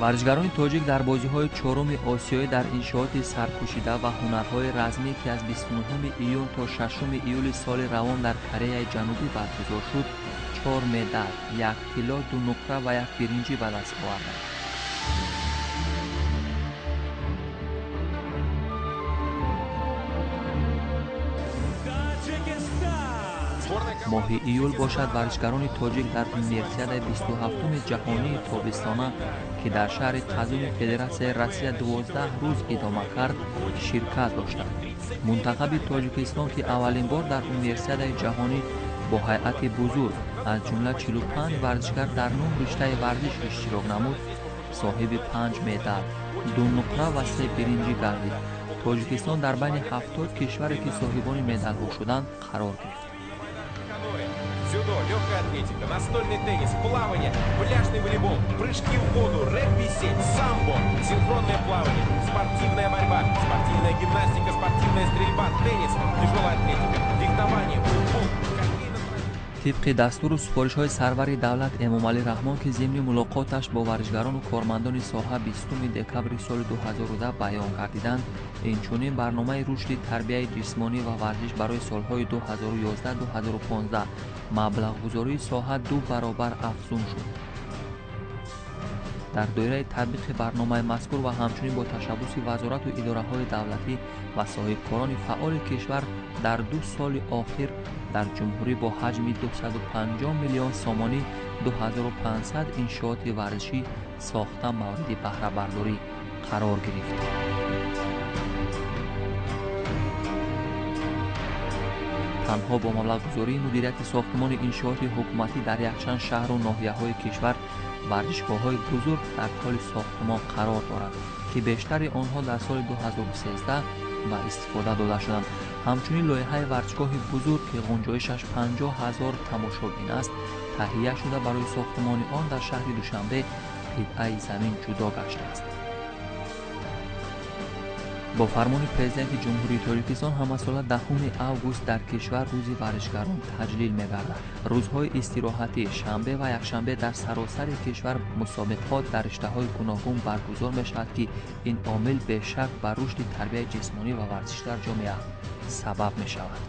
Варзишгарони тоҷик дар бозиҳои чоруми осиёӣ дар иншооти сарпӯшида ва ҳунарҳои размӣ, ки аз 29 июн то 6 июли соли равон дар Кореяи Ҷанубӣ баргузор шуд, 4 медал, 1 тилло, 2 нуқра ва 1 биринҷӣ ба даст оварданд. Моҳи июл бошад, варзишгарони тоҷик дар универсиадаи 27-уми ҷаҳонии тобистона, ки дар шаҳри Қазуни Федератсияи Россия 12 рӯз идома кард, ширкат доштанд. Мунтахаби Тоҷикистон, ки аввалин бор дар универсиадаи ҷаҳонӣ бо ҳайати бузург, аз ҷумла 45 варзишгар дар 9 риштаи варзиш иштирок намуд, соҳиби 5 медал, 2 нуқра ва 3 биринҷӣ гардид. Тоҷикистон дар байни 70 кишваре, ки соҳибони медалҳо шуданд, қарор гирифт. Дзюдо, легкая атлетика, настольный теннис, плавание, пляжный волейбол, прыжки в воду, регби-7, самбо, синхронное плавание, спортивная борьба, спортивная гимнастика, спортивная стрельба, теннис, тяжелая атлетика, фехтование, футбол, хоккей на Тибқи дастуру супоришҳои сарвари давлат Эмомалӣ Раҳмон, ки зимни мулоқоташ бо варзишгарону кормандони соҳа 20 декабри соли 2010 баён гардиданд, инчунин барномаи рушди тарбияи ҷисмонӣ ва варзиш барои солҳои 2011-2015 маблағгузории соҳа 2 баробар афзун шуд. Дар доираи татбиқи барномаи мазкур ва ҳамчунин бо ташаббуси вазорату идораҳои давлатӣ ва соҳибкорони фаъоли кишвар дар 2 соли охир дар ҷумҳурӣ бо ҳаҷми 250 миллион сомонӣ 2500 иншооти варзишӣ сохта мавриди баҳрабардорӣ қарор гирифт. Танҳо бо маблағгузории мудирияти сохтмони иншооти ҳукуматӣ дар якчанд шаҳру ноҳияҳои кишвар варзишгоҳҳои бузург дар ҳоли сохтмон қарор доранд, ки бештари онҳо дар соли 2013 ба истифода дода шуданд. Ҳамчунин лоиҳаи варзишгоҳи бузург, ки ғунҷоишаш 50 000 тамошобин аст, таҳия шуда барои сохтмони он дар шаҳри Душанбе қитъаи замин ҷудо гаштааст. Бо фармони Президенти Ҷумҳурии Тоҷикистон ҳамасола 10 август дар кишвар рӯзи варзишгарон таҷлил мегардад. Рӯзҳои истироҳатӣ, шанбе ва якшанбе дар саросари кишвар мусобиқот дар риштаҳои гуногун баргузор мешавад, ки ин омил бешак ба рушди тарбияи ҷисмонӣ ва варзиш дар ҷомеа сабаб мешавад.